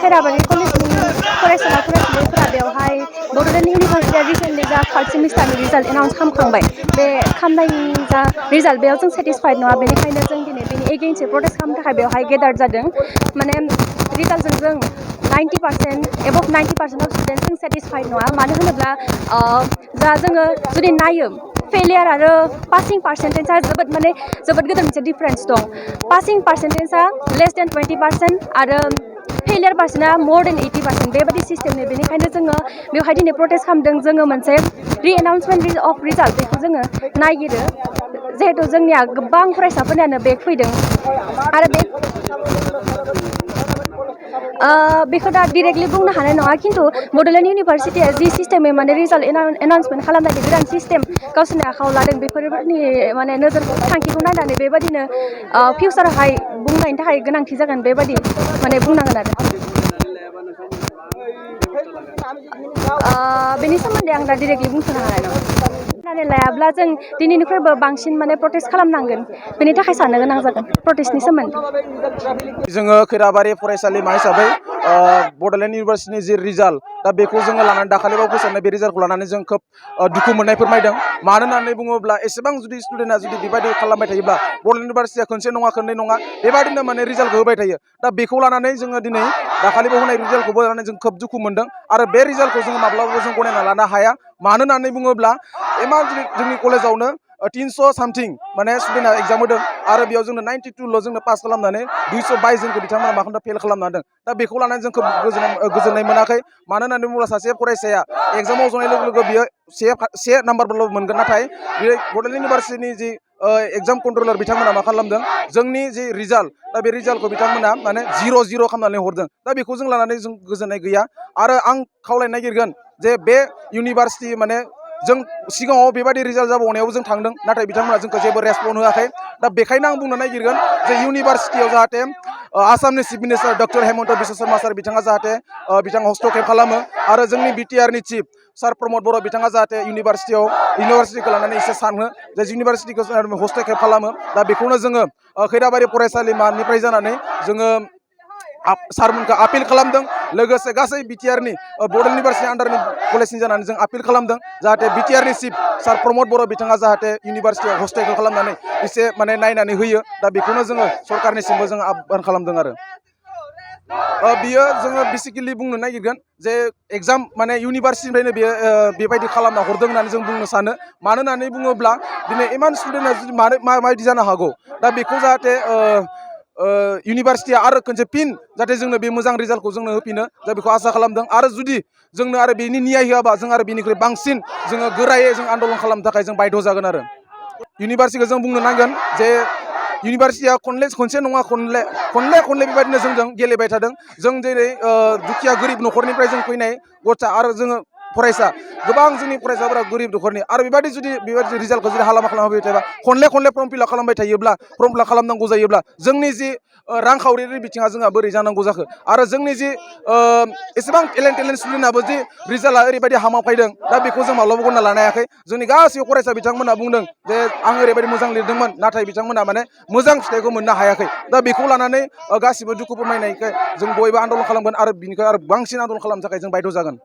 खैराबारि कलेजनि फरायसुला फरायसुलिफोरा बेवहाय बड'लेण्ड इउनिभार्सिटिया रिसेन्टलि जा थार्ड सेमिस्टारनि रिजाल्ट एनाउन्स खालामखांबाय बे खालामनायनि जा रिजाल्ट बेयाव जों सेटिसफाइड नङा बेनिखायनो जों दिनै बेनि एगेइन्स्टै प्रटेस्ट खालामनो थाखाय बेवहाय गेदार जादों माने रिजाल्टजों जों 90% एबभ 90% अफ स्टुडेन्टस जों सेटिसफाइड नङा मानो होनोब्ला जा जोङो जुदि नायो फेलियार आरो पासिं पार्सेन्टेजआ जोबोद गिदिर मोनसे डिफारेन्स दं पासिं पार्सेन्टेजआ लेस देन 20% आरो फेलियार पार्सेन्टआ मोर देन 80% बेबायदि सिस्टेमनि बेनिखायनो जोङो बेवहाय दिनै प्रटेस्ट खालामदों जोङो मोनसे रि एनाउन्समेन्ट अफ रिजाल्ट बेखौ जोङो नागिरो जिहेथु जोंनिया गोबां फरायसाफोरनियानो बेक फैदों आरो बेखौ दा डिरेक्टलि बुंनो हानाय नङा खिन्थु बड'लेण्ड इउनिभार्सिटिया जि सिस्टेमै माने रिजाल्ट एनाउन्समेन्ट खालामनायनि गोदान सिस्टेम गावसोरनि आखायाव लादों बेफोरनि माने नोजोर थांखिखौ नायनानै बेबायदिनो फिउचारावहाय बुंनायनि थाखाय गोनांथि जागोन बेबायदि माने बुंनांगोन आरो बेनि सोमोन्दै आं दा डिरेक्टलि बुंथ'नो हानाय नङा नानै लायाब्ला जों दिनैनिफ्रायबो बांसिन माने प्रटेस्ट खालामनांगोन बेनि थाखाय साननो गोनां जागोन प्रटेस्टनि सोमोन्दै जोङो खैराबारि फरायसालिमा हिसाबै बड'लेण्ड इउनिभार्सिटिनि जि रिजाल्ट दा बेखौ जोङो लानानै दाखालिबाव फोसावनाय बे रिजाल्टखौ लानानै जों खोब दुखु मोननाय फोरमायदों मानो होननानै बुङोब्ला एसेबां जुदि स्टुडेन्टआ जुदि बेबायदि खालामबाय थायोब्ला बड'लेण्ड इउनिभार्सिटिया खनसे नङा खननै नङा बेबायदिनो माने रिजाल्टखौ होबाय थायो दा बेखौ लानानै जोङो दिनै दाखालिबाव होनाय रिजाल्टखौबो लानानै जों खोब दुखु मोनदों आरो बे रिजाल्टखौ जोङो माब्लाबाबो जों गनायना लानो हाया मानो होननानै बुङोब्ला इमान जोंनि कलेजावनो 300 सामथिं माने स्टुडेन्टआ एग्जाम होदों आरो बेयाव जोंनो 92ल' जोंनो पास खालामनानै 222 जोंखौ बिथांमोना मा खालामदों फेल खालामना होदों दा बेखौ लानानै जों खोब गोजोननाय मोनाखै मानो होननानै बुङोब्ला सासे फरायसाया एग्जामाव जनाय लोगो लोगो बियो से नाम्बारल' मोनगोन नाथाय बे बड'लेण्ड इउनिभार्सिटिनि जि एग्जाम कन्ट्रलार बिथांमोना मा खालामदों जोंनि जि रिजाल्ट दा बे रिजाल्टखौ बिथांमोना माने 0-0 खालामनानै हरदों दा बेखौ जों लानानै जों गोजोननाय गैया आरो आं खावलायनो नागिरगोन जे बे इउनिभार्सिटि माने जों सिगाङाव बेबायदि रिजाल्ट जाबावनायावबो जों थांदों नाथाय बिथांमोना जोंखौ जेबो रेसपन्ड होआखै दा बेखायनो आं बुंनो नागिरगोन जे इउनिभार्सिटियाव जाहाथे आसामनि chief minister doctor Hemanta Biswa Sarma sir बिथाङा जाहाथे बिथाङा हस्तक्षेप खालामो आरो जोंनि बिटिआरनि चिफ सार प्रमद बर' बिथाङा जाहाथे इउनिभार्सिटिखौ लानानै एसे सानो जे इउनिभार्सिटिखौ हस्तक्षेप खालामो दा बेखौनो जोङो खैराबारि फरायसालिमानिफ्राय जानानै जोङो सारमोनखौ आपिल खालामदों लोगोसे गासै बिटिआरनि बड'लेण्ड इउनिभार्सिटि आन्डारनि कलेजनि जानानै जों आपिल खालामदों जाहाथे बिटिआरनि चिफ सार प्रमद बर' बिथाङा जाहाथे इउनिभार्सिटियाव हस्तक्षेप खालामनानै एसे माने नायनानै होयो दा बेखौनो जोङो सरकारनिसिमबो जोङो आह्वान खालामदों आरो बियो जोङो बेसिकेलि बुंनो नागिरगोन जे एग्जाम माने इउनिभार्सिटिनिफ्रायनो बेयो बेबायदि खालामना हरदों होननानै जों बुंनो सानो मानो होननानै बुङोब्ला दिनै इमान स्टुडेन्टआ जुदि माबायदि जानो हागौ दा बेखौ जाहाथे इउनिभार्सिटिया आरो खनसे फिन जाहाथे जोंनो बे मोजां रिजाल्टखौ जोंनो होफिनो दा बेखौ आसा खालामदों आरो जुदि जोंनो आरो बेनि नियाय होआबा जों आरो बेनिख्रुइ बांसिन जोङो गोरायै जों आन्दलन खालामनो थाखाय जों बायध' जागोन आरो इउनिभार्सिटिखौ जों बुंनो नांगोन जे इउनिभार्सिटिया खनसे नङा खनले बेबायदिनो जोंजों गेलेबाय थादों जों जेरै दुखिया गोरिब न'खरनिफ्राय जों फैनाय गथा आरो जोङो फरायसा गोबां जोंनि फरायसाफोरा गोरिब न'खरनि आरो बेबायदि रिजाल्टखौ जुदि हालामा खालामबाय थायोबा खनले फर्म फिलआप खालामबाय थायोब्ला फर्म फिलआप खालामनांगौ जायोब्ला जोंनि जि रांखावरियारि बिथिङा जोंहा बोरै जानांगौ जाखो आरो जोंनि जि एसेबां टेलेन्ट स्टुडेन्टआबो जि रिजाल्टआ ओरैबायदि हामा फैदों दा बेखौ जों माब्लाबा गनायना लानो हायाखै जोंनि गासैबो फरायसा बिथांमोना बुंदों जे आं ओरैबायदि मोजां लिरदोंमोन नाथाय बिथांमोना माने मोजां फिथाइखौ मोननो हायाखै दा बेखौ लानानै गासिबो दुखु फोरमायनायखाय जों बयबो आन्दलन खालामगोन आरो बिनिफ्राय आरो बांसिन आन्दलन खालामनो थाखाय जों बायध' जागोन